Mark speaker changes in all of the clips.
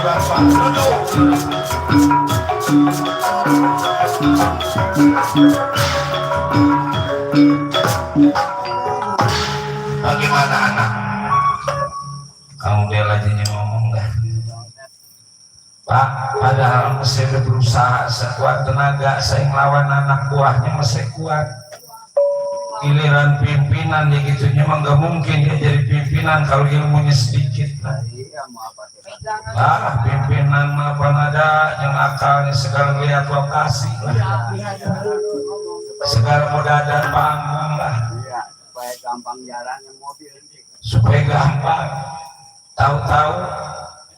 Speaker 1: Bapak duduk. Bagaimana anak? Kamu bela jadi ngomong dah. Pak, padahal mesti berusaha sekuat tenaga saya ngelawan anak buahnya masih kuat. Giliran pimpinan dia gitunya mah gak mungkin dia jadi pimpinan kalau ilmunya sedikit lah. Pimpinan mah apa ada yang akalnya segala lihat lokasi lah. Segala modal dan panggung lah.
Speaker 2: Supaya gampang jalannya mobil.
Speaker 1: Supaya gampang. Tahu-tahu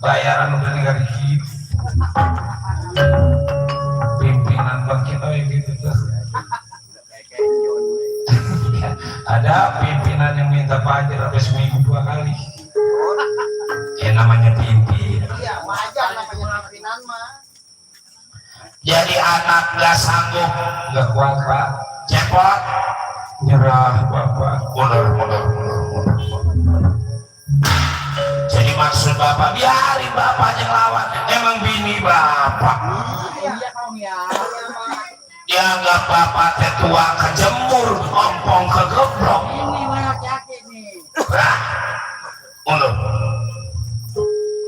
Speaker 1: bayaran udah negara gitu. Pimpinan bangkit gitu tuh. Ada pimpinan yang minta pajak sampai seminggu 2 kali. Namanya pimpin.
Speaker 2: Iya, wajar namanya pimpinan mah.
Speaker 1: Jadi anak gak sanggup, gak kuat Pak. Cepot, nyerah Bapak. Mundur. Jadi maksud Bapak biarin Bapaknya lawan. Emang bini Bapak.
Speaker 2: Iya kaum ya.
Speaker 1: Dianggap Bapak teh tua kejemur, ompong kegeblok.
Speaker 2: Ini mana sakit nih.
Speaker 1: Mundur.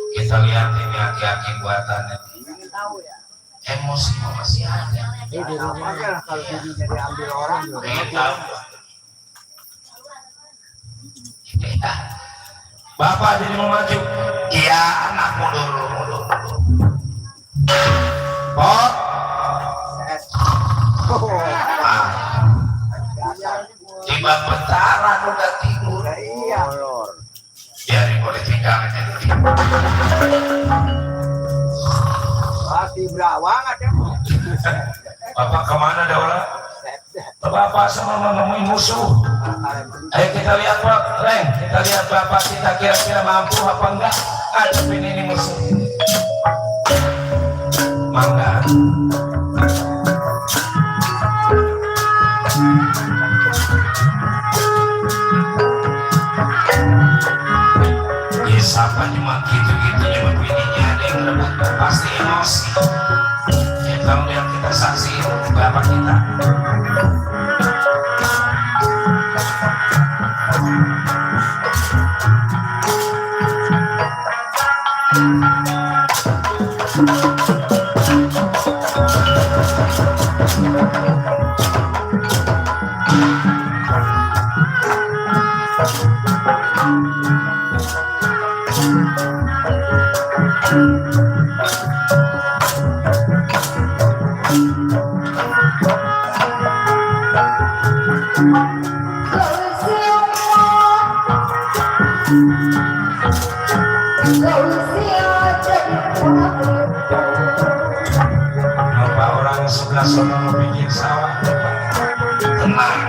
Speaker 1: Kita lihat ini aki-aki buatannya.
Speaker 2: Ingin tahu ya.
Speaker 1: Emosi masih ada.
Speaker 2: Wajar kalau ini jadi ambil orang juga.
Speaker 1: Ingin tahu. Ya. Bapak jadi mau maju. Iya, anak mundur. Pot. Tiba bentaran udah tidur.
Speaker 2: Iya.
Speaker 1: Biarin boleh tinggal aja dulu.
Speaker 2: Pasti berawang aja.
Speaker 1: Bapak kemana Daula? Bapak sama menemui musuh. Ayo kita lihat Pak, Reng. Kita lihat Bapak kita kira-kira mampu apa enggak ngadepin ini musuh. Mangga. Siapa cuma gitu-gitu cuma bininya ada yang rebut pasti emosi. Kita lihat kita saksiin bapak kita. Bapak orang sebelah sana mau bikin sawah, tenang.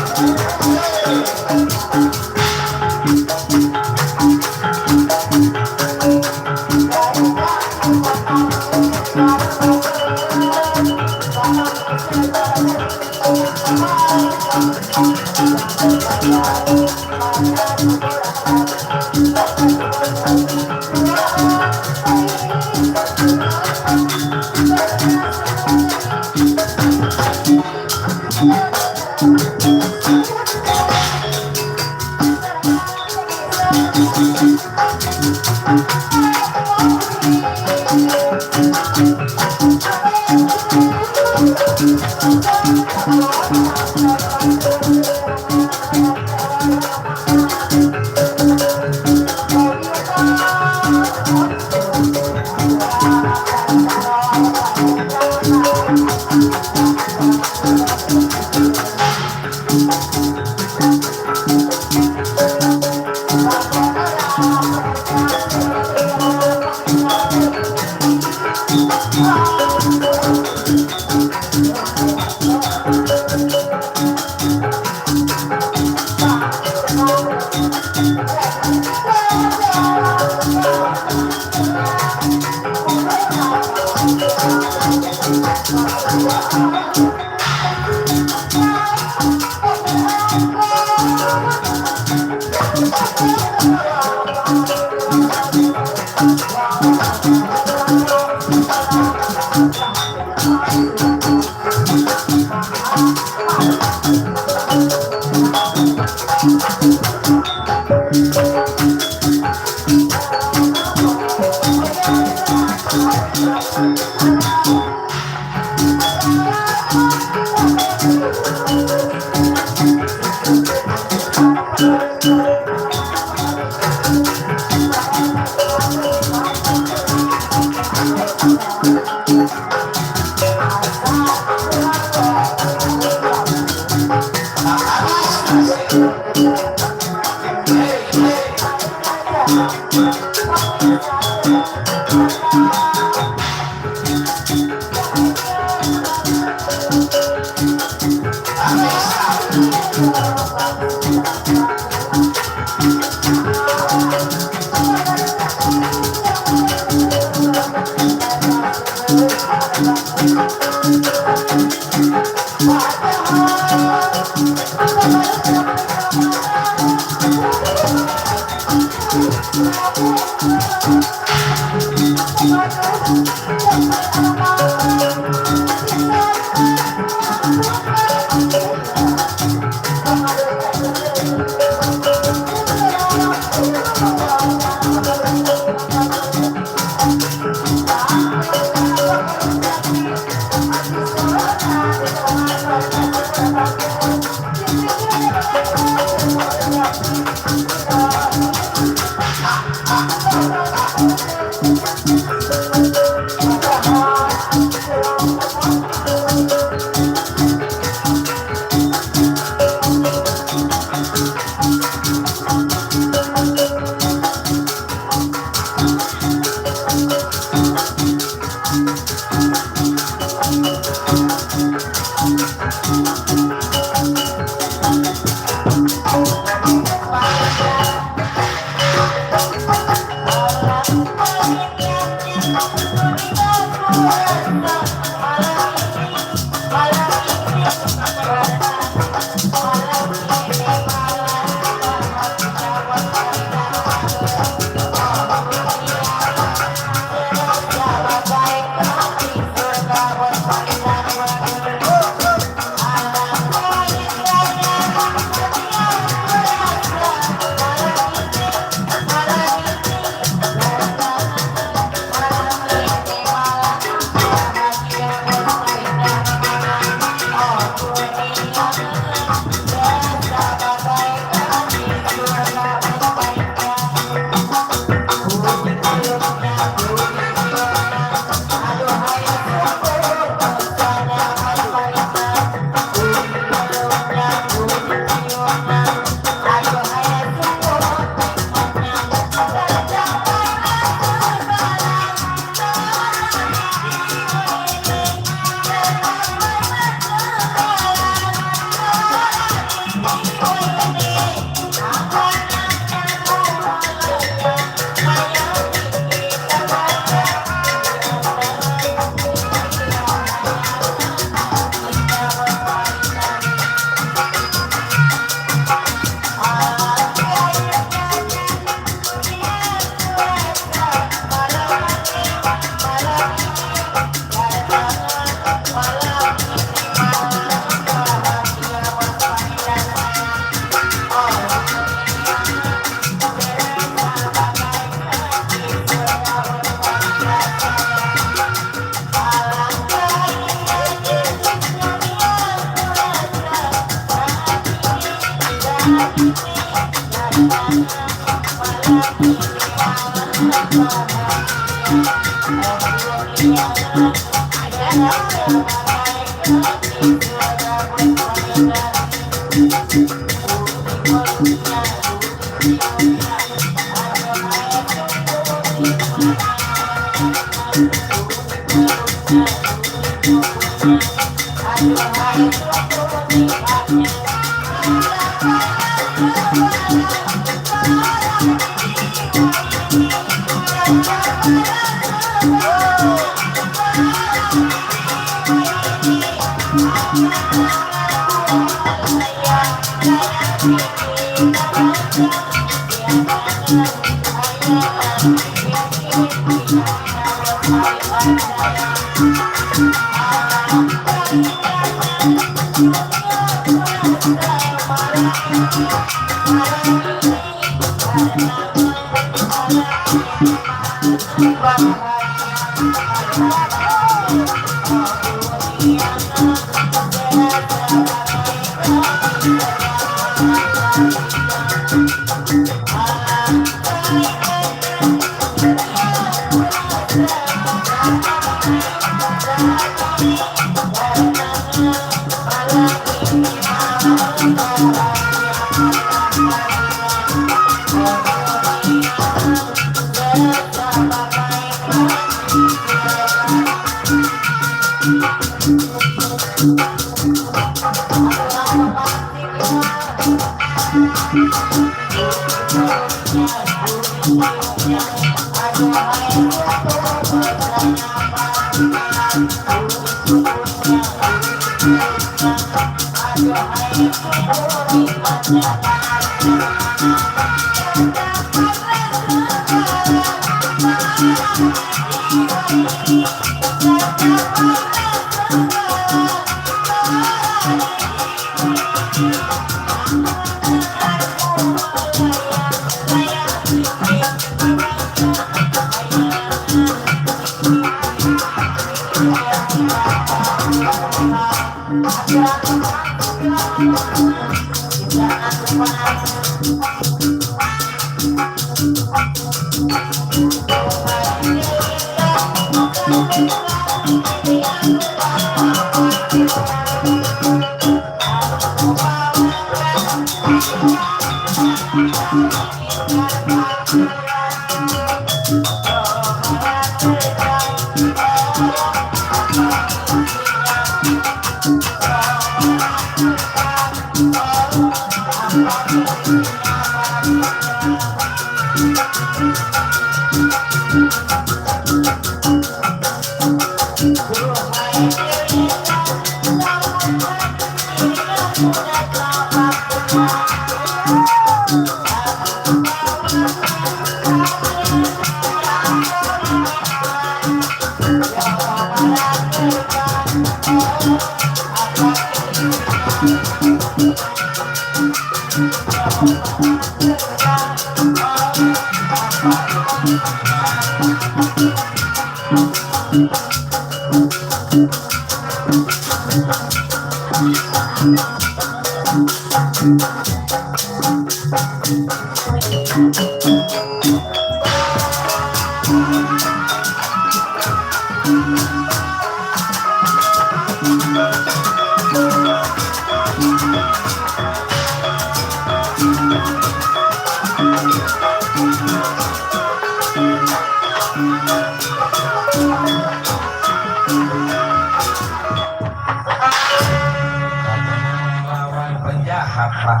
Speaker 1: lawan penjahat Pak.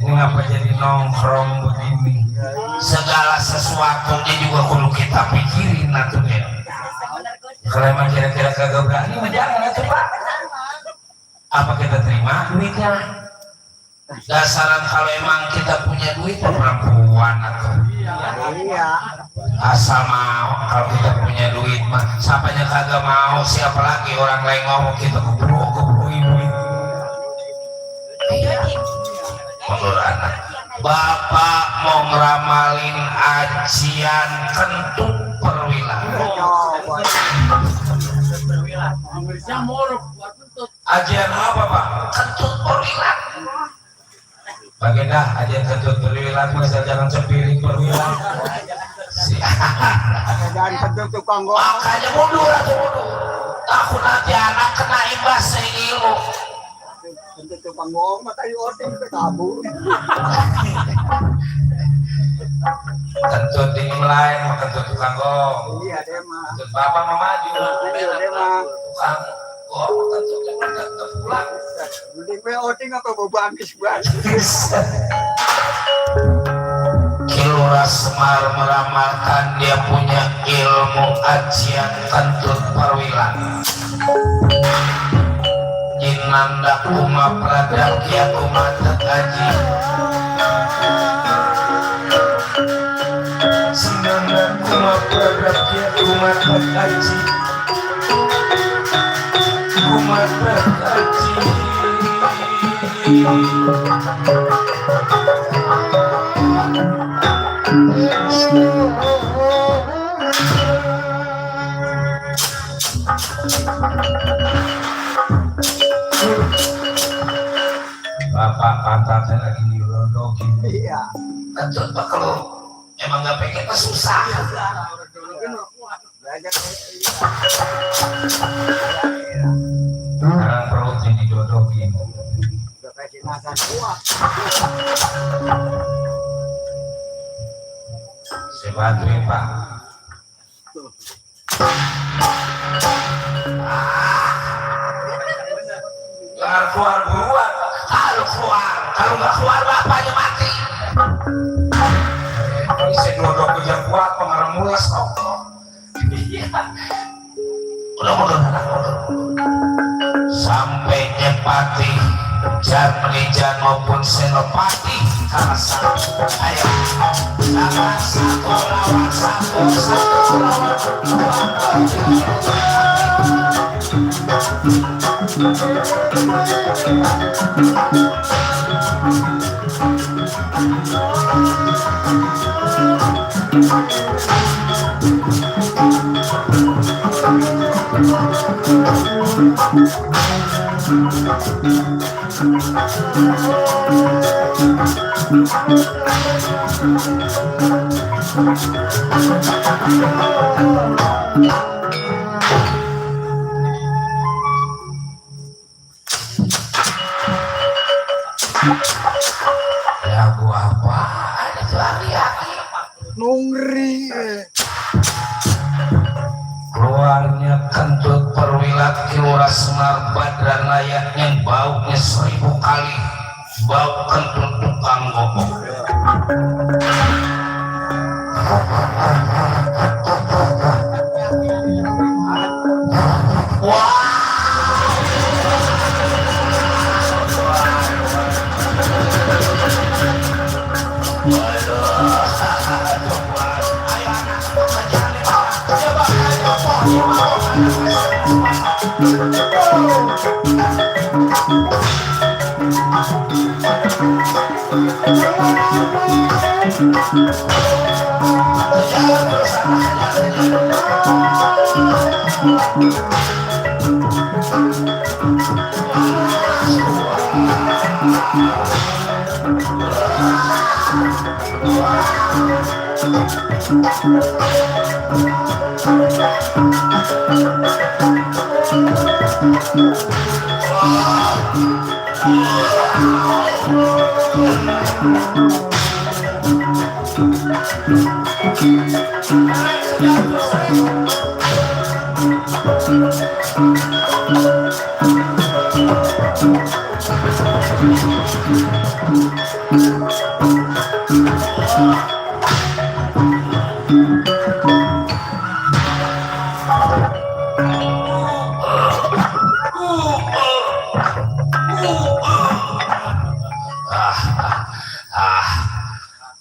Speaker 1: Ini ngapa jadi nongkrong begini? Segala sesuatunya juga kudu kita pikirin atuh ya. Kalau emang kira-kira kagak berani mah jangan atuh Pak. Apa kita terima duitnya? Dasaran kalau emang kita punya duit perempuan atau
Speaker 2: Iya.
Speaker 1: asal mau. Kalau kita punya duit mah siapanya kagak mau, siapa lagi orang lain ngomong kita keburu ibu. Menurut anak Bapak mau ngeramalin ajian kentut perwila. Ajian apa Pak? Kentut perwila. Baginda ajian kentut perwila masa jangan sepiring perwila.
Speaker 2: Jangan kentut tukang gua.
Speaker 1: Makanya mundur atau mundur. Takut nanti anak kena imbas seilu.
Speaker 2: Kentut tukang gua mah kayu ording ke tabur.
Speaker 1: Kentut di lain mah kentut tukang gong.
Speaker 2: Iya deh mah.
Speaker 1: Kentut bapak mah maju.
Speaker 2: Iya deh mah.
Speaker 1: Tukang gong kentut yang kentut pulang.
Speaker 2: Mending we ording apa bobo ambis banget.
Speaker 1: Kilura Semar meramalkan dia punya ilmu ajian kentut perwila. Jinanda kuma pradakya kuma tekaji. Sinanda kuma pradakya kuma tekaji. Kuma tekaji. Bapak pantatnya lagi dirodokin.
Speaker 2: Iya.
Speaker 1: Kentut Pak kalau emang nggak pengen mah susah.
Speaker 2: Belajar.
Speaker 1: Sekarang perutnya dijodohin.
Speaker 2: Udah kasih makan kuah.
Speaker 1: Saya bantuin Pak. Keluar buruan. Kalau keluar kalau nggak keluar bapaknya mati. Ini saya dodok kerja kuat pengarang mulas kok. Iya. Mudah-mudahan sampai Nyepati Jan maupun Senopati kalah ayo sama satu lawan satu lawan lagu apa ada tuh aki-aki
Speaker 2: Nungri.
Speaker 1: keluarnya kentut perwilat Kilora Semar Badran layak yang baunya 1000 kali bau kentut tukang gobok. Wah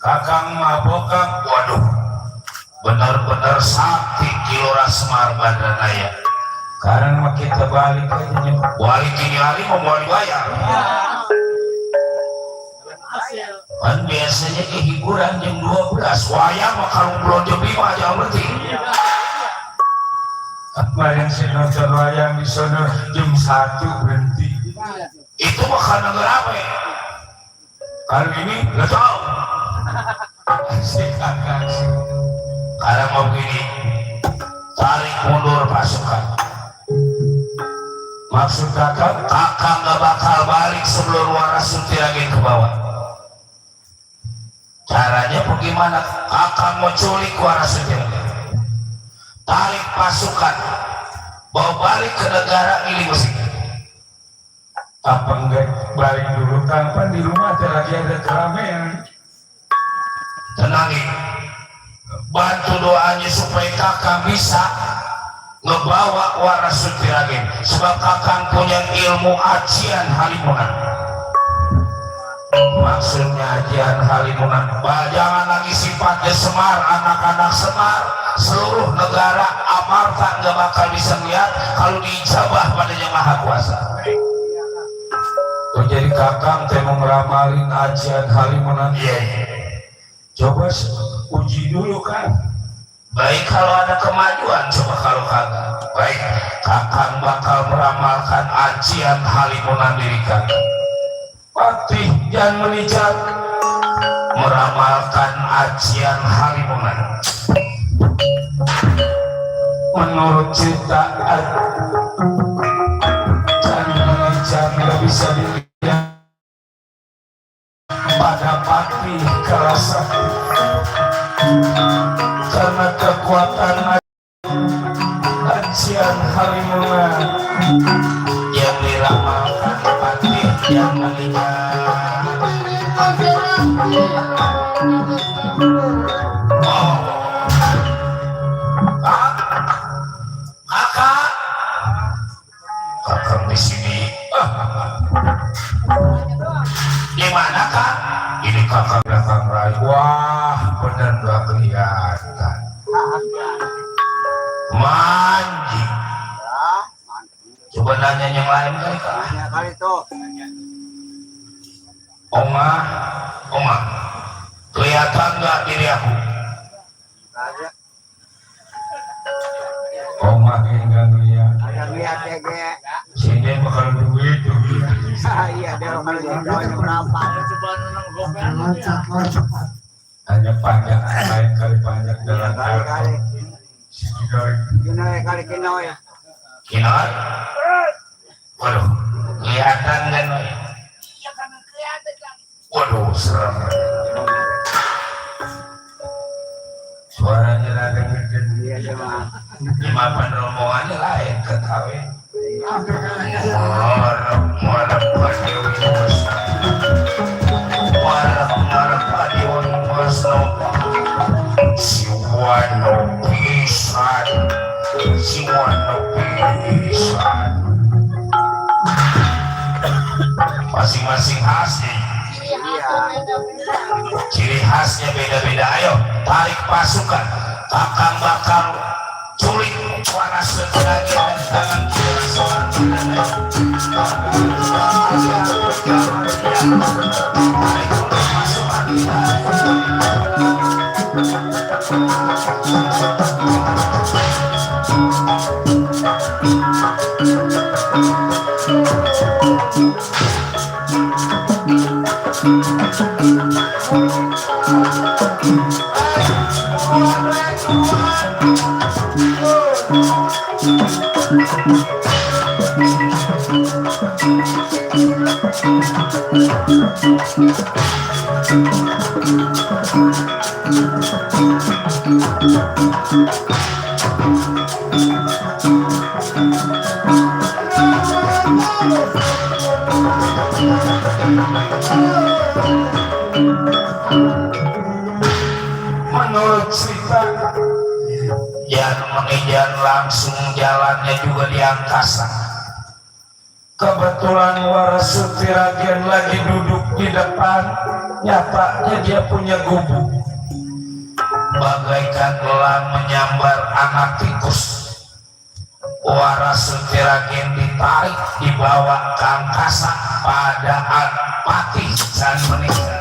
Speaker 1: Kakang mabokang, waduh, benar-benar sakti Kilora Semar Badranaya. Karena kita balik aja, balik ini hari mau balik bayar. Kan biasanya hiburan jam 12, wayang mah kalau belum jam 5 aja berarti. Kemarin saya nonton wayang di sana jam 1 berhenti. Itu mah karena apa ya? Kali ini nggak tahu. Si kakak sih. Karena mau begini, tarik mundur pasukan. Maksud kakak nggak bakal balik sebelum Warasuti lagi ke bawah. Caranya bagaimana? Kakak mau culik Warasuti lagi. Tarik pasukan, bawa balik ke negara ini musik. Apa enggak balik dulu? Kapan di rumah lagi ada keramaian? Tenangin, bantu doanya supaya kakak bisa ngebawa Warasuti Raden, sebab kakak punya ilmu ajian halimunan. Maksudnya ajian halimunan, jangan lagi sifatnya Semar, anak-anak Semar, seluruh negara Amarta nggak bakal bisa lihat kalau diijabah pada Yang Maha Kuasa. Tuh jadi kakak mau ngeramalin ajian halimunan. Coba uji dulu kan. Baik kalau ada kemajuan, coba kalau kagak. Baik, kakak bakal meramalkan ajian halimunan diri kakak. Patih jangan melicat meramalkan ajian halimunan. Menurut cerita jangan melicat nggak bisa dilihat pada Patih kerasa karena kekuatan ajian halimunan yang diramalkan Patih yang melihat. Oh. Kakak, kakak di sini. Di mana kak? Ini kakak belakang rai. Wah, benar gak kelihatan. Manjing. Coba nanya yang lain kali kak.
Speaker 2: Nanya kali tuh.
Speaker 1: Oma, kelihatan nggak diri aku?
Speaker 2: Ada.
Speaker 1: Oma enggak ngeliat.
Speaker 2: Ada lihat ya ge.
Speaker 1: Sini bakal duit tuh.
Speaker 2: Iya dia kalau jumlahnya berapa?
Speaker 1: Hanya pajak lain kali pajak jalan
Speaker 2: Kali-kali.
Speaker 1: Kinoy.
Speaker 2: Kinoy kali kinoy.
Speaker 1: Kinoy. Waduh, kelihatan kan? Waduh, serem. Suaranya rada gede.
Speaker 2: Iya cuma.
Speaker 1: Dimapan rombongannya lain ketahui. Marah padi wimus. Marah padi wimus. Siwano pisan. Masing-masing khasnya. Ciri khasnya beda-beda. Ayo tarik pasukan. Kakang bakal culik suara setelagi dan tangan kiri menurut cerita yang mengejar langsung jalannya juga di angkasa. Kebetulan Warasuti Ragen lagi duduk di depan, nyatanya dia punya gubuk bagaikan elang menyambar anak tikus. Warasuti Ragen ditarik dibawa ke angkasa pada Patih dan meninggal.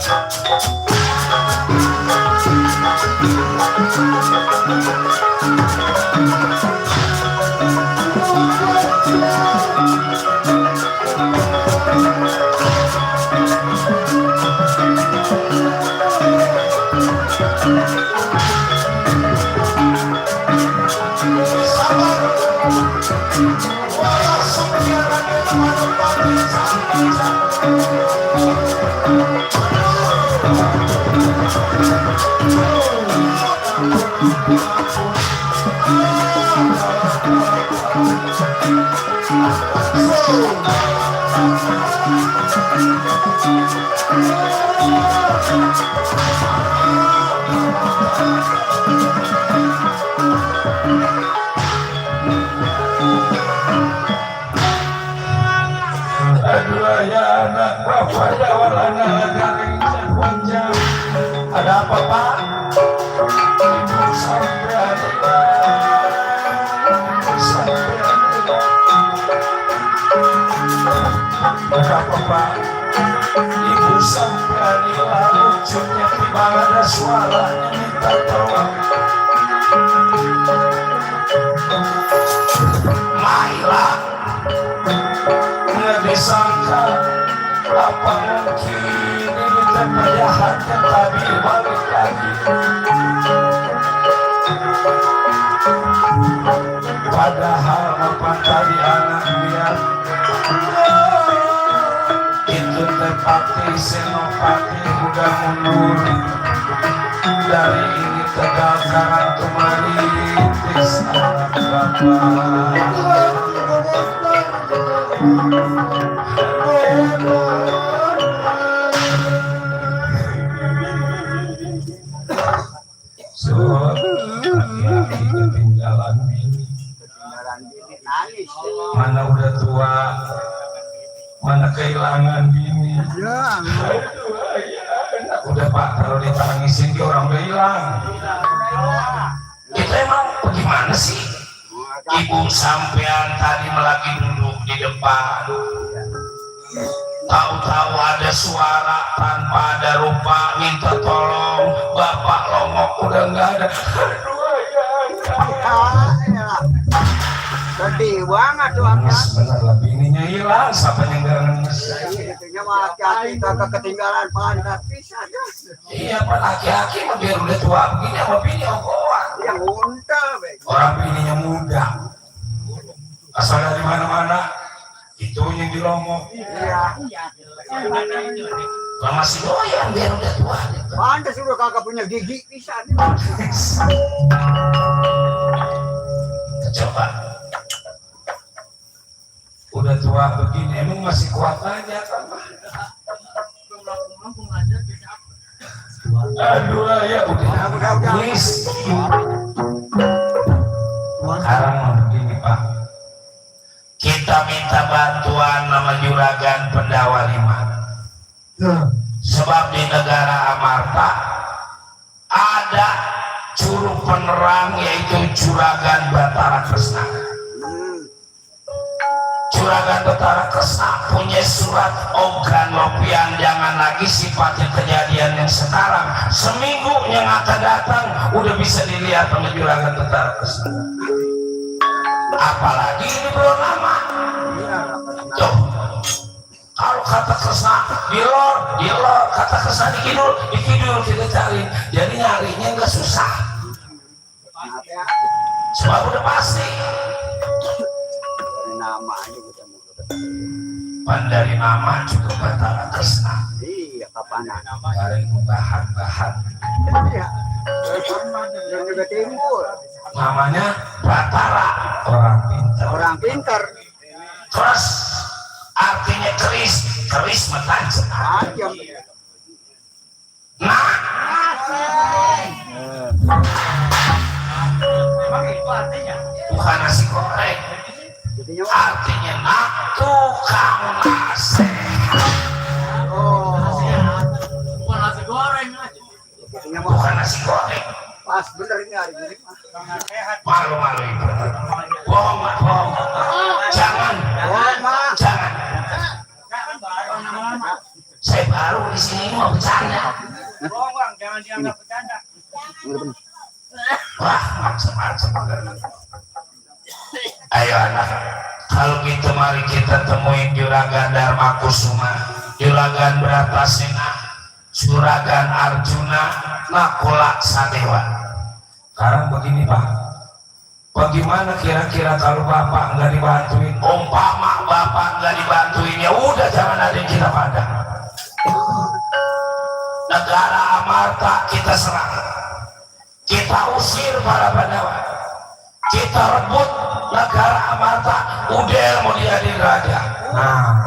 Speaker 1: Ada apa Pak? Berapa Pak? Ibu sampai lucunya tiba ada suaranya minta tolong. Maila nggak disangka apa mungkin ini terjahat yang tadi balik lagi. Padahal apa tadi anak dia itu tepati senopati udah mundur dari ini tegal karang kemaritis anak bapak. anak kehilangan bini.
Speaker 2: Ya,
Speaker 1: Aduh, ayah. Udah Pak, kalau ditangisin ke orang udah hilang. Kita emang bagaimana sih? Ibu sampean tadi lagi duduk di depan. Tahu-tahu ada suara tanpa ada rupa minta tolong. Bapak longok udah nggak ada. Aduh ayah.
Speaker 2: sedih banget tuh Angga.
Speaker 1: Benar lah, bininya hilang, siapa yang ngerenges?
Speaker 2: Itunya mah hati-hati kakak ketinggalan pantat bisa ya.
Speaker 1: Iya, Pak, laki-laki mah biar udah tua begini sama bini ogoan.
Speaker 2: Yang unta, Bek.
Speaker 1: Orang bininya muda, asal dari mana-mana, itu yang dilomong.
Speaker 2: Iya.
Speaker 1: Kalau masih doyan biar udah tua.
Speaker 2: Pantas udah kakak punya gigi bisa.
Speaker 1: Coba, udah tua begini, emang masih kuat aja kan? Aduh ya udah nangis. Sekarang begini Pak, kita minta bantuan nama Juragan Pendawa 5. Sebab di negara Amarta ada curug penerang yaitu Juragan Batara Kresna. Juragan Batara Kresna punya surat Ogan Lopian, jangan lagi sifatnya kejadian yang sekarang, seminggu yang akan datang udah bisa dilihat sama Juragan Batara Kresna. Apalagi ini belum lama. Tuh, kalau kata Kresna di lor, kata Kresna di kidul kita cari, jadi nyarinya nggak susah. Sebab udah pasti.
Speaker 2: Nama aja kita mau.
Speaker 1: Dari nama juga Batara Kresna.
Speaker 2: Iya, kapan?
Speaker 1: Bareng bahan-bahan.
Speaker 2: Iya. Yang juga timbul.
Speaker 1: Namanya Batara, orang pintar.
Speaker 2: Orang pintar.
Speaker 1: Terus artinya keris metajam.
Speaker 2: Tajam.
Speaker 1: Nah, bukan nasi goreng. Artinya nak tukang nasihat.
Speaker 2: Oh.
Speaker 3: Bukan nasi goreng.
Speaker 1: Bukan nasi goreng.
Speaker 2: Pas bener ini hari ini.
Speaker 1: Malu-malu itu. Bohong. Jangan. Jangan. Saya baru di sini mau bercanda.
Speaker 3: Bohong bang, jangan dianggap bercanda.
Speaker 1: Wah, macam-macam. Ayo anak, kalau gitu mari kita temuin Juragan Dharma Kusuma, Juragan Bratasena, Juragan Arjuna, Nakula Sadewa. Sekarang begini Pak, bagaimana kira-kira kalau Bapak nggak dibantuin? Umpama Bapak nggak dibantuin, ya udah jangan ada yang kita padang. Negara Amarta kita serang, kita usir para Pandawa, kita rebut negara Amarta, udah mau jadi raja. Nah,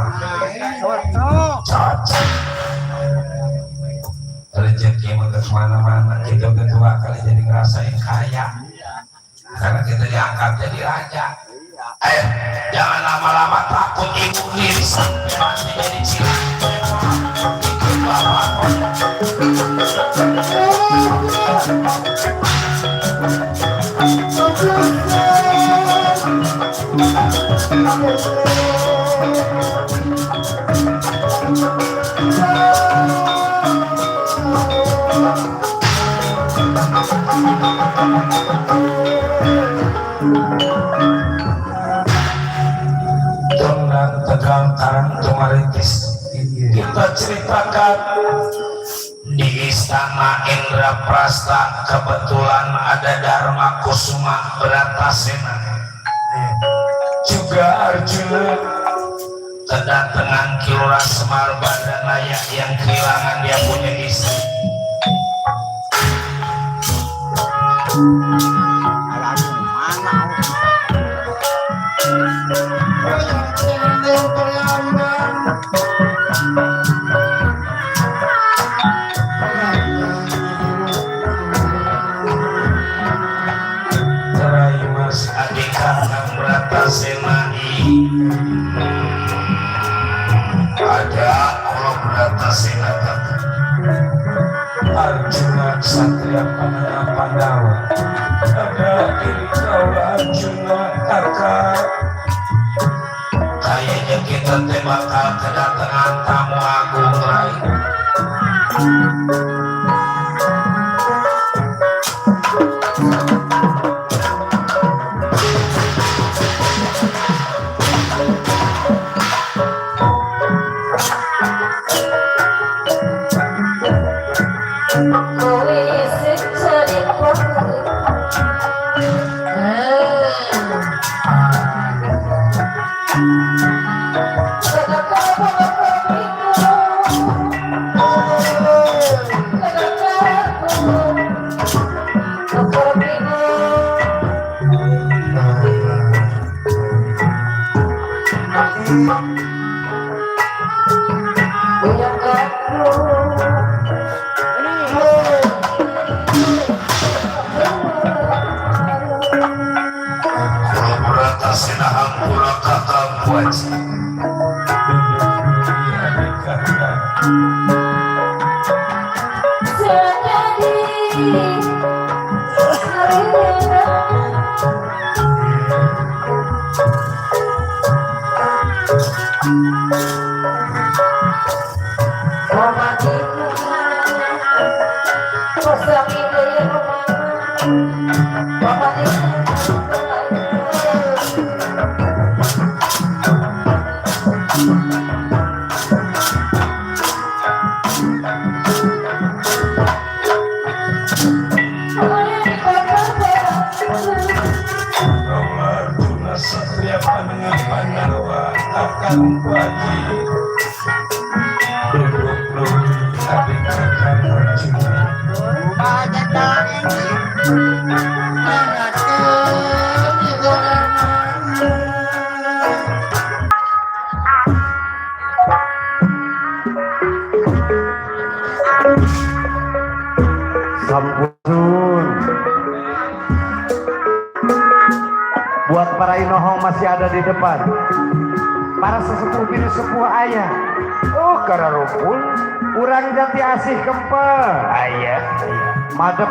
Speaker 1: cocok. Rezeki mau ke mana-mana, kita udah tua kali jadi ngerasain kaya. Karena kita diangkat jadi raja. Ayo, jangan lama-lama takut ibu diri sampai mati jadi cilik. Ikut bapak. Tenggang tegang karang tumaritis. Kita ceritakan di istana Indraprasta kebetulan ada Dharma Kusuma Bratasena, juga Arjuna, kedatangan Kilura Semar Bandanaya yang kehilangan dia punya istri. Terai Mas Adika Bratasena Satria Pandawa ada diri kau Arjuna kakak. Kayaknya kita bakal kedatangan tamu agung lain. Satria Pandawa akan bagi duduk adik kakak Arjuna.
Speaker 4: Sampun. Buat para inohong masih ada di depan, para sesepuh bini sepuh ayah. Oh kararupun urang jati asih kempel ayah madep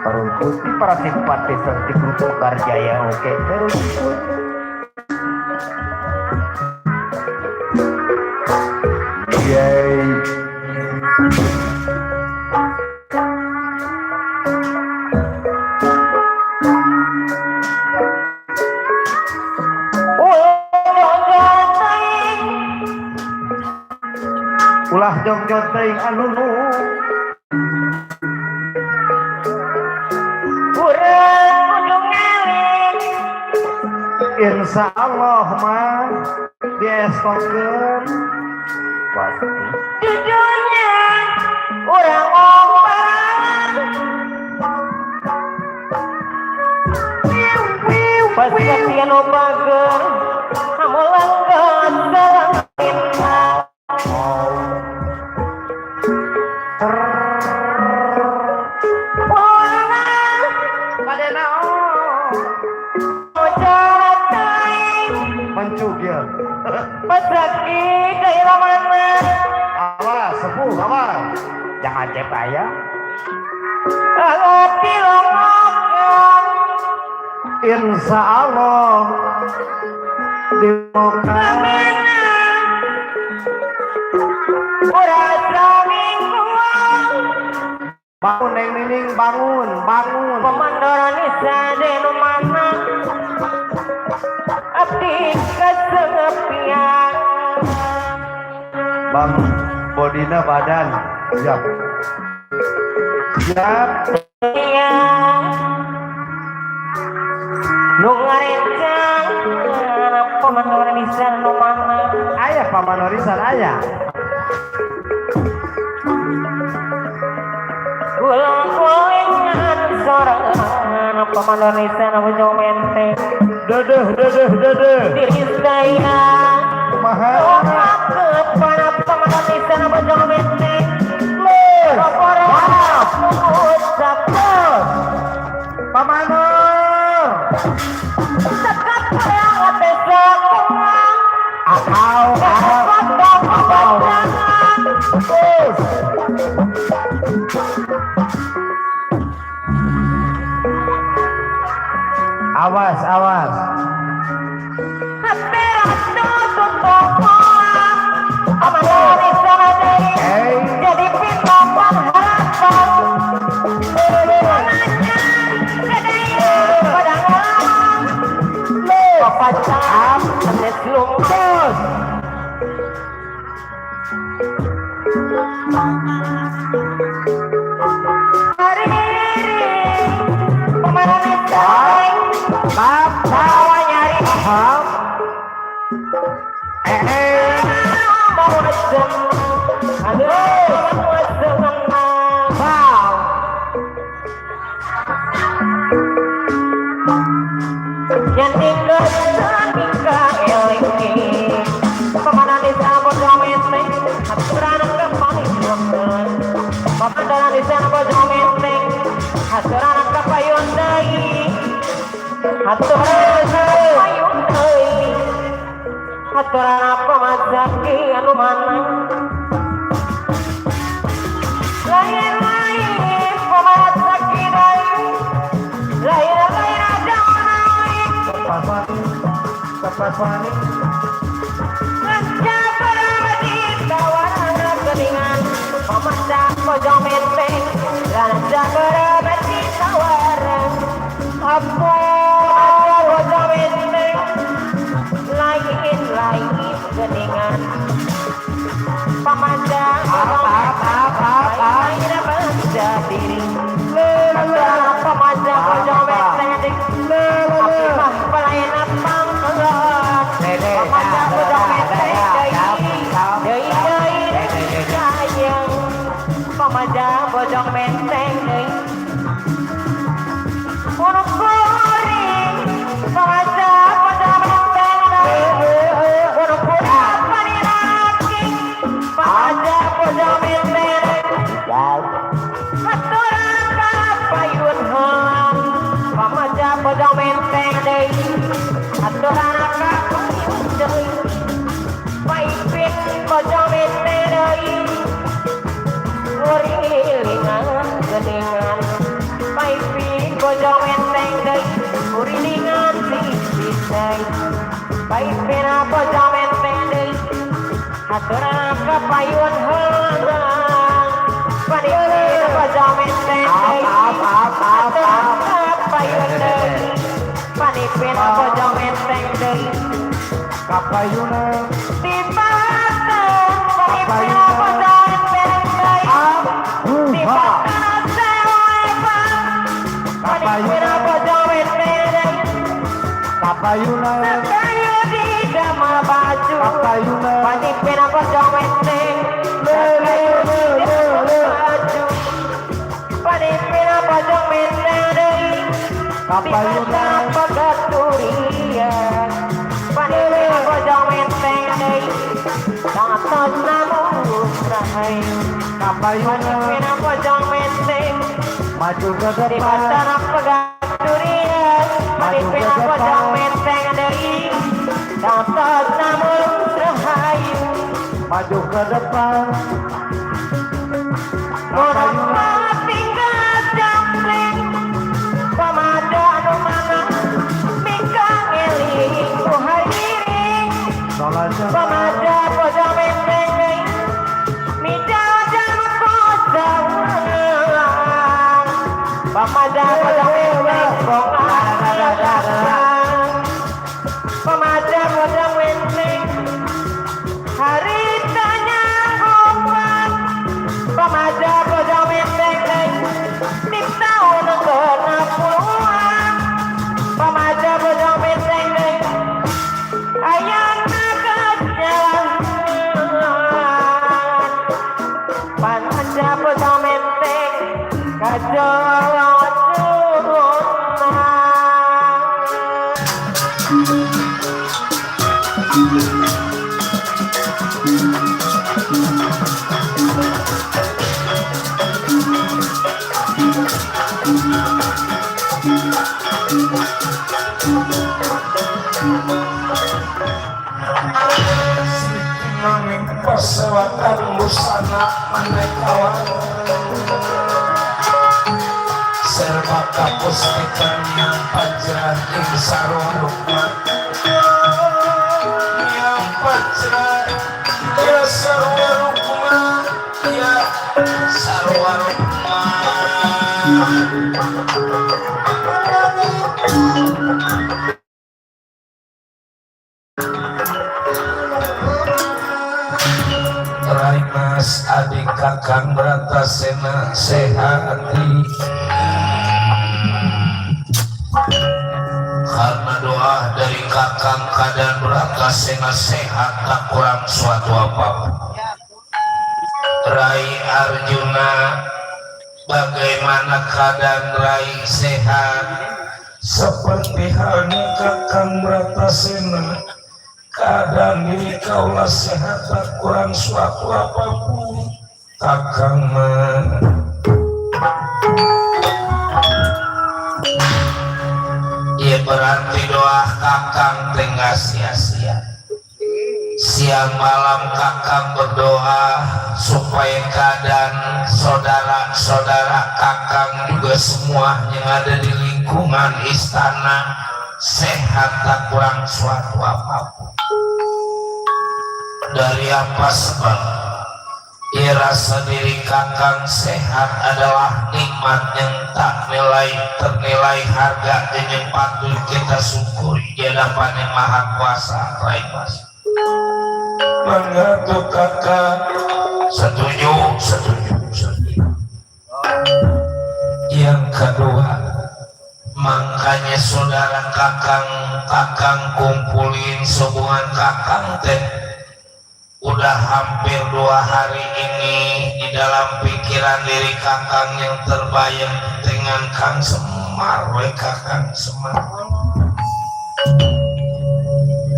Speaker 4: Parun putih para simpatis di grup Karjaya. Oke terus yay. Ulah jong-jong teuing alulu urang kudu ngawin insyaallah mah diestokeun pasti jujurnya urang ngomong pasti kasihan obageun hamulan sareng Pasaki daerah mana? Awas, sepuh, awas. Jangan cep ayah. Hati longokkan. Insya Allah dibuka. Urasa mingguan. Bangun neng nining, bangun. Pemandaran isa denu mana? Abdi kesepian. Bang, bodina badan siap. Iya. Nu ngarencang pamanorisan nu mana? Aya pamanorisan aya. Ulang-ulangan sorangan pamanorisan nu jomente. Dedeh diri saya mahal kepada pamanorisan nu jomente. Pamanor sekap yang besok akau Awas, awas.
Speaker 5: Jadi pitopan harapan Pacam tetes lumpuh hari pemain maaf bawa nyari maaf mau asem aduh mau asem mau yang tinggal tinggal eling pemanan di sana bodoh-menteng aturan kepayun pemanan di sana bodoh-menteng aturan kepayun deui aturan kepayun deui aturan pamajaki anu manang lain-lain pamajaki deui lain-lain ada
Speaker 4: Tepat panik.
Speaker 5: Ngajak beradi tawaran keningan pemandang pojok menteng ngajak beradi tawaran apa pojok menteng lain keningan pemandang lain bangsa diri pemandang pojok menteng tapi mah pelayanan pangkalan pemandang pojok menteng sayang pemandang pojok menteng urut kuring pemandang pojok menteng urut kuring paninaki pemandang pojok menteng aturan kapayun helang pemandang pojok menteng aturan kapayun deui paipit pojok menteng deui urilingan gedengan paipit pojok menteng deui urilingan sisih deui paipit pojok menteng deui aturan kapayun helang paipit pojok menteng deui aturan kapayun deui paipit pojok menteng deui
Speaker 4: Kapayuna.
Speaker 5: Tiba-tiba paipit pojok menteng deui tiba-tiba sewa paipit pojok menteng deui
Speaker 4: Kapayuna.
Speaker 5: kayu di dalam baju
Speaker 4: Kapayuna.
Speaker 5: paipit pojok menteng kayu di dalam baju paipit pojok menteng deui
Speaker 4: Kapayuna.
Speaker 5: pegaturia paipit pojok menteng deui datos namun rahayu
Speaker 4: Kapayuna.
Speaker 5: paipit pojok menteng
Speaker 4: Maju ke
Speaker 5: di
Speaker 4: depan.
Speaker 5: batara pegaturia paipit pojok menteng deui datos namun rahayu
Speaker 4: Maju ke depan.
Speaker 5: orang tinggal jambling pamada anu mana mika ngeling ku hadiring
Speaker 4: Sholat
Speaker 5: pamada pojok menteng deui midal jam pojok pamada pojok menteng pamada pojok menteng hari tanya obat pamada pojok menteng deui di tahun ke-60-an pamada pojok menteng deui ayana kejalan pamada pojok menteng kajolan
Speaker 1: Nanging pesawat sokan busana manekawan serba kapustikan yang pajrah ing sarurukna yang pajrah ya sarurukna ya sarurukna Raimas adik kakang Bratasena sehati karena doa dari kakang Kadan Bratasena sehat tak kurang suatu apapun. Rai Arjuna, bagaimana keadaan Rai sehat? Seperti halnya kakang Bratasena, keadaan diri kaulah sehat tak kurang suatu apapun. Kakang ya berarti doa kakang tengah sia-sia. Siang malam kakang berdoa supaya keadaan saudara-saudara kakang juga semua yang ada di lingkungan istana sehat tak kurang suatu apapun. Dari apa sebab? Ya rasa diri kakang sehat adalah nikmat yang tak ternilai harga dan yang patut kita syukuri di hadapan yang maha kuasa. Raimas mengatu kakak setuju. Yang kedua, makanya saudara kakang kumpulin hubungan kakang teh udah hampir 2 hari ini di dalam pikiran diri kakang yang terbayang dengan Kang Semar. Kakang Semar,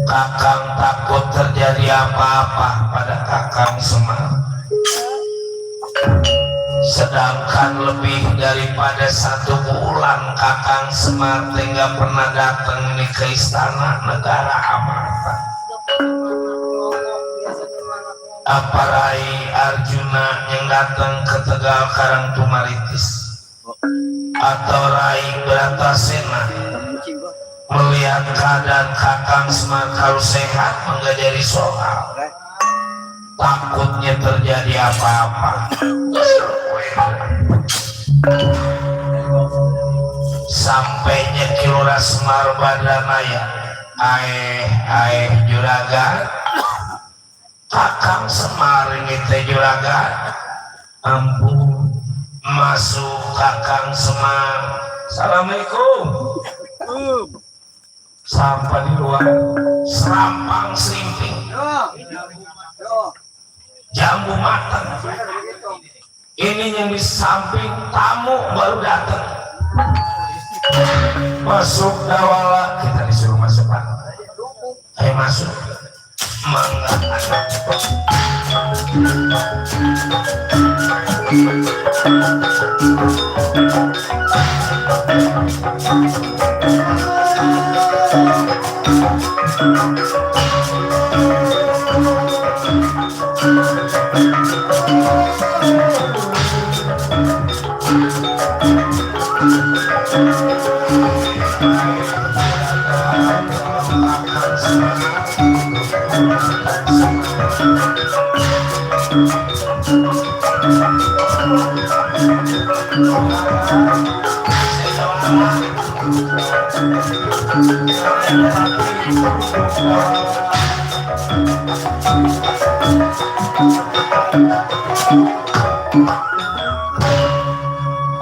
Speaker 1: kakang takut terjadi apa-apa pada kakang Semar, sedangkan lebih daripada 1 bulan kakang Semar tidak pernah datang ini ke istana negara Amarta. Apa Rai Arjuna yang datang ke Tegal Karangtumaritis atau Rai Bratasena melihat keadaan kakang Semar kalau sehat enggak jadi soal, takutnya terjadi apa-apa. Sampainya Kilora Semar Badranaya, aeh juragan, kakang Semar ini teh juragan. Ampun, masuk kakang Semar. Assalamualaikum. Sampai di luar serampang selimping, jambu matang. Ini yang di samping tamu baru datang. Masuk dawala, kita disuruh masuk Pak. Ayo masuk. Mangga.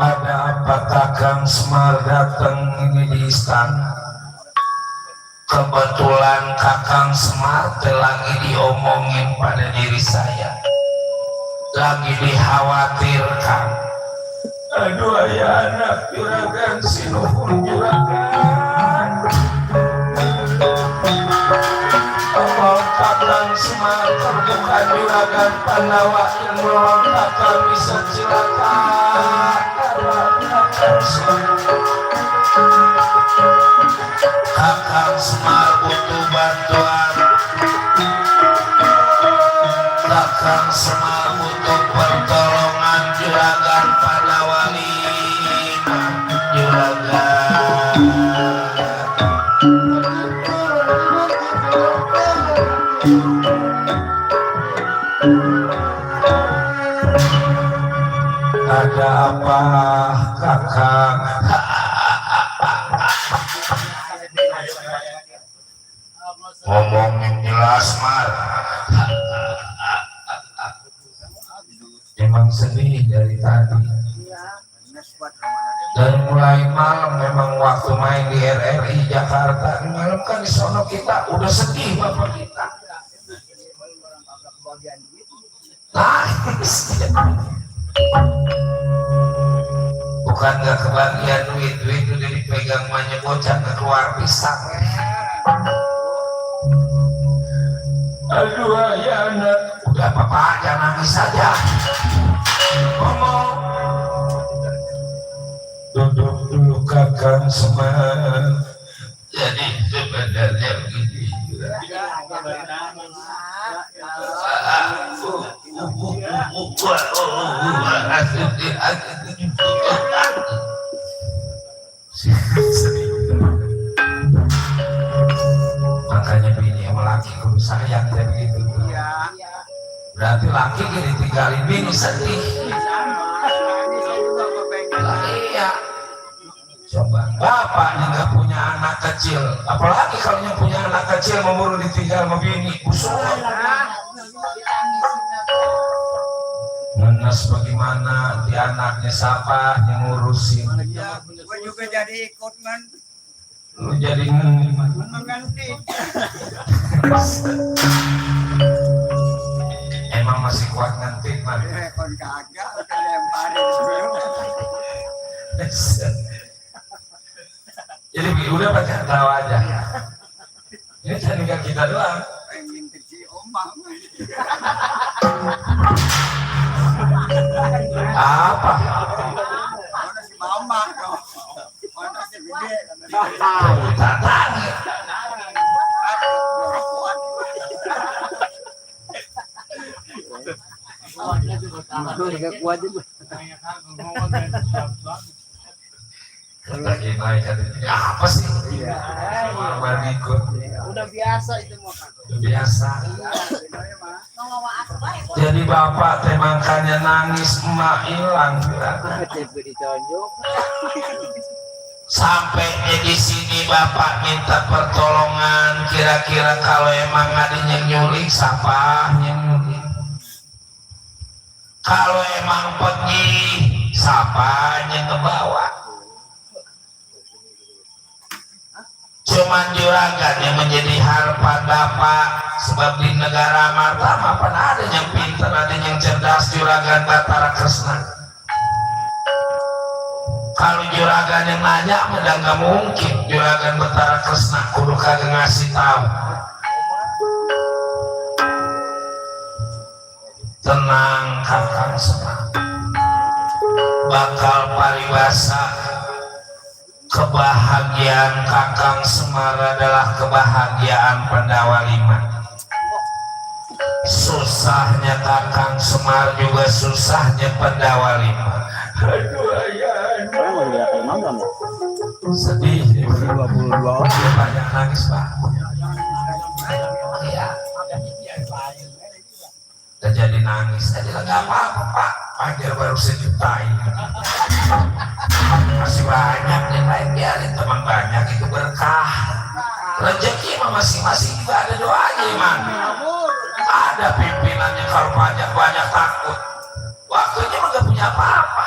Speaker 1: Ada apa kakang Semar datang ini di istana? Kebetulan kakang Semar lagi diomongin pada diri saya, lagi dikhawatirkan. Aduh ayah anak juragan sinuhun juragan, kalau kakang Semar terbuka juragan Pandawa yang menolong kakang bisa cilaka. Kakang Semar butuh bantuan. Kakang Semar butuh pertolongan juragan pada wali juragan. Ada apa Kakang? Ngomong yang jelas Mar. Emang sedih dari tadi. Dari mulai malam memang waktu main di RRI Jakarta, malam kan di sono kita udah sedih bapak kita. Nangis. Bukan gak kebagian duit udah dipegang banyak bocah gak keluar pisang. Aduh ya anak, udah papa aja nangis saja. Ngomong. Duduk dulu Kakang Semar. Jadi sebenarnya begini. Makanya bini sama laki kudu sayang kayak begitu. Berarti laki gini tinggalin bini sedih. Iya. Coba bapaknya nggak punya anak kecil, apalagi kalau yang punya anak kecil memburu ditinggal sama bini, busuk. Ngenes bagaimana di anaknya siapa yang ngurusin?
Speaker 2: Gue juga jadi ikut kan.
Speaker 1: Lu jadi
Speaker 2: Mengganti.
Speaker 1: emang masih kuat ngantik man.
Speaker 2: Kon kagak udah lemparin sebelum.
Speaker 1: Jadi udah baca tahu aja. Ini tinggal kita doang.
Speaker 2: Pengen kecil ombak.
Speaker 1: Apa?
Speaker 2: Mana si mama dong. Mana si gede.
Speaker 1: Tatang.
Speaker 2: Itu juga kuat juga.
Speaker 1: Lagi naik apa sih? Baru ikut.
Speaker 2: Udah biasa itu mah.
Speaker 1: Biasa. Jadi bapak teh makanya nangis emak hilang. Sampai di sini bapak minta pertolongan, kira-kira kalau emang ada yang nyulik siapa yang nyulik? Kalau emang pergi siapa yang ngebawa? Cuman juragan yang menjadi harapan bapak, sebab di negara Martama pernah ada yang pintar, ada yang cerdas, juragan Batara Kresna. Kalau juragan yang nanya udah nggak mungkin juragan Batara Kresna kudu kagak ngasih tahu. Tenang Kakang Semar, bakal paribasa. Kebahagiaan Kakang Semar adalah kebahagiaan Pandawa 5. Susahnya Kakang Semar juga susahnya Pandawa 5. Aduh ayah, sedih. 22 banyak nangis Pak. Iya. Udah jadi nangis aja lah, gak apa-apa Pak. Panggil baru sejuta ini. Masih banyak yang lain, biarin teman banyak itu berkah. Rezeki mah masing-masing juga ada doanya Iman. Ada pimpinannya kalau banyak takut. Waktunya mah gak punya apa-apa.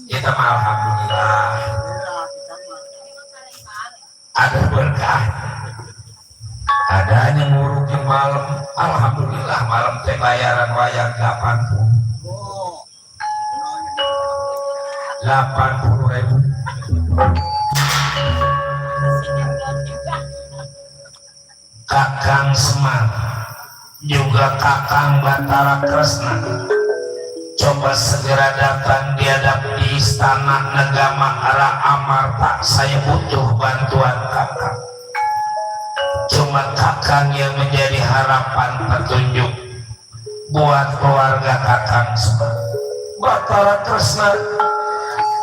Speaker 1: Kita mah alhamdulillah ada berkah. Ada yang ngurukin malam, alhamdulillah malam teh bayaran wayang 80.000. Kakang Semar juga Kakang Batara Kresna coba segera datang dihadap di istana Negama Ara Amarta. Saya butuh bantuan Kakang. Cuma Kakang yang menjadi harapan petunjuk. buat keluarga Kakang Semar. Batara Kresna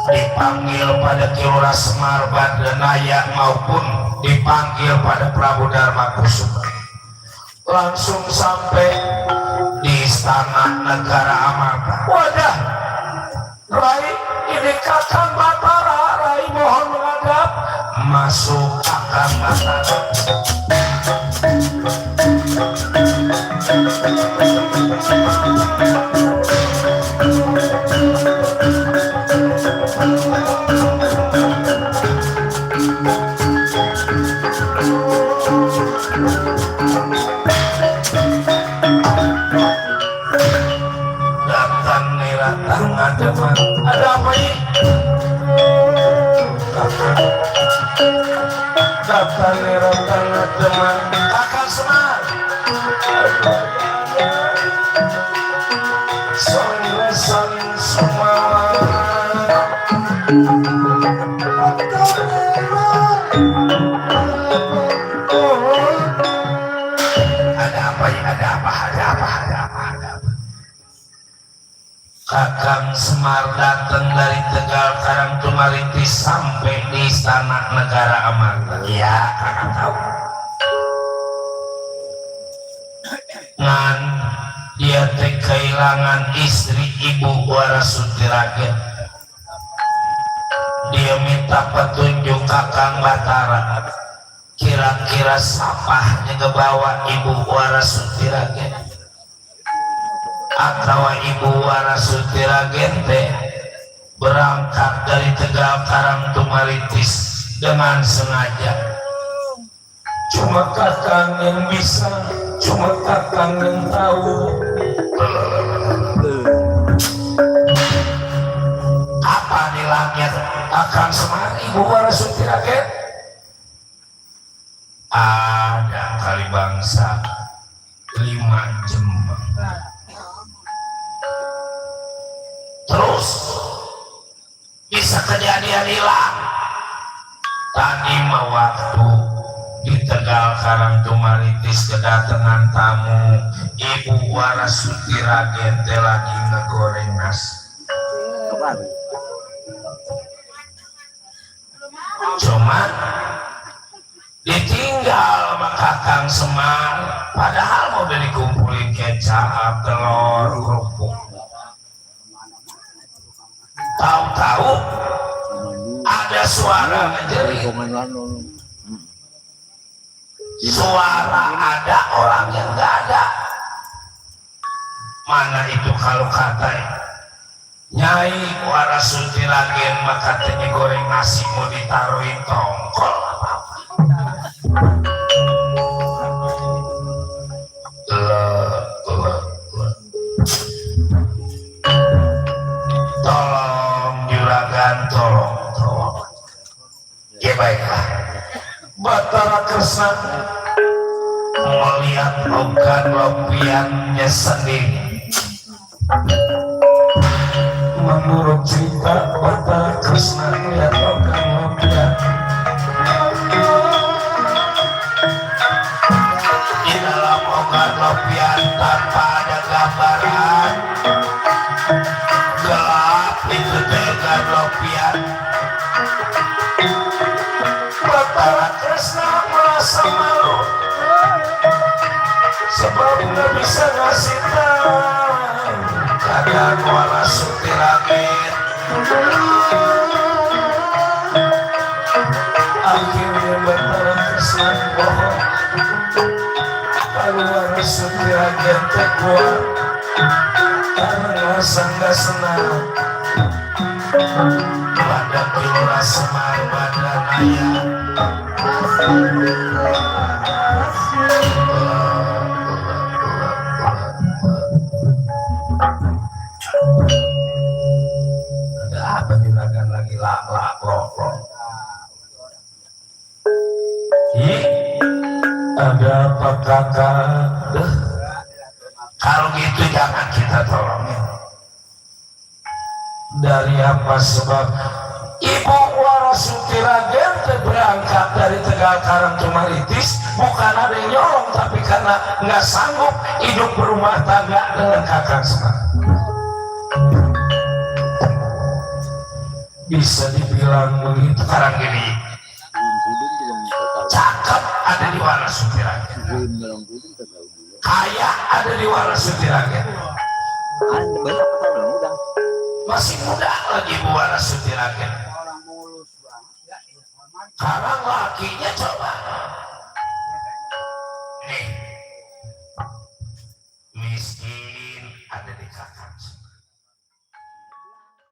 Speaker 1: dipanggil pada Kilura Semar Badranaya maupun dipanggil pada Prabu Dharma Kusuma. Langsung sampai di istana negara Amarta. Wadah, Rai, ini Kakang Batara. Rai mohon menghadap. Masuk Kakang Batara. Datang nih datang ada apa ini? Datang nih datang ada Kakang Semar. Saling semua. Ada apa ya? Ada apa? Kakang Semar datang dari Tegal Karangtumaritis sampai di istana negara Amarta. Ya, Kakang tahu. Ngan dia kehilangan istri Ibu Warasuti Raden. Dia minta petunjuk Kakang Batara. Kira-kira sapahnya kebawa Ibu Warasuti Raden. Atau Ibu Warasuti Raden teh berangkat dari Tegal Karangtumaritis dengan sengaja. Cuma Kakang yang bisa, cuma Kakang yang tahu. Apa nilainya Kakang Semar Ibu Warasuti Raden? Ada kali bangsa 5 jam. Terus bisa kejadian hilang. Tadi mah waktu di Tegal Karangtumaritis kedatangan tamu Ibu Warasuti Raden teh lagi ngegoreng nasi. Cuma ditinggal sama Kakang Semar, padahal mau dikumpulin kecap, telur, kerupuk. Tahu-tahu ada suara ngejerit. Suara ada, orang yang nggak ada. Mana itu kalau kata Nyai Warasuti Raden maka katanya goreng nasi mau ditaruhin tongkol apa-apa. Tolong juragan, tolong. Ya baiklah. Batara Kresna melihat lopiannya sendiri. Menurut cerita Batara Kresna melihat lopian di dalam lopian tanpa ada gambaran, gelap itu dengan lopian. Batara Kresna merasa malu sebab nggak bisa ngasih tahu Kakang Warasuti Raden. Akhirnya Batara Kresna bohong. Lalu Warasuti Raden terkuat karena sangga senang pada Kilura Semar Badranaya. Ada apa juragan lagi lak lok. Ada apa kakak? Kalau gitu jangan kita tolongin. Dari apa sebab Ibu Warasuti Raden berangkat dari Tegal Karang Tumaritis bukan ada yang nyolong, tapi karena nggak sanggup hidup berumah tangga dengan kakak Semar. Bisa dibilang begitu. Sekarang gini, cakep ada di Warasuti Raden, kaya ada di Warasuti Raden, masih muda lagi Bu Warasuti Raden. Sekarang lakinya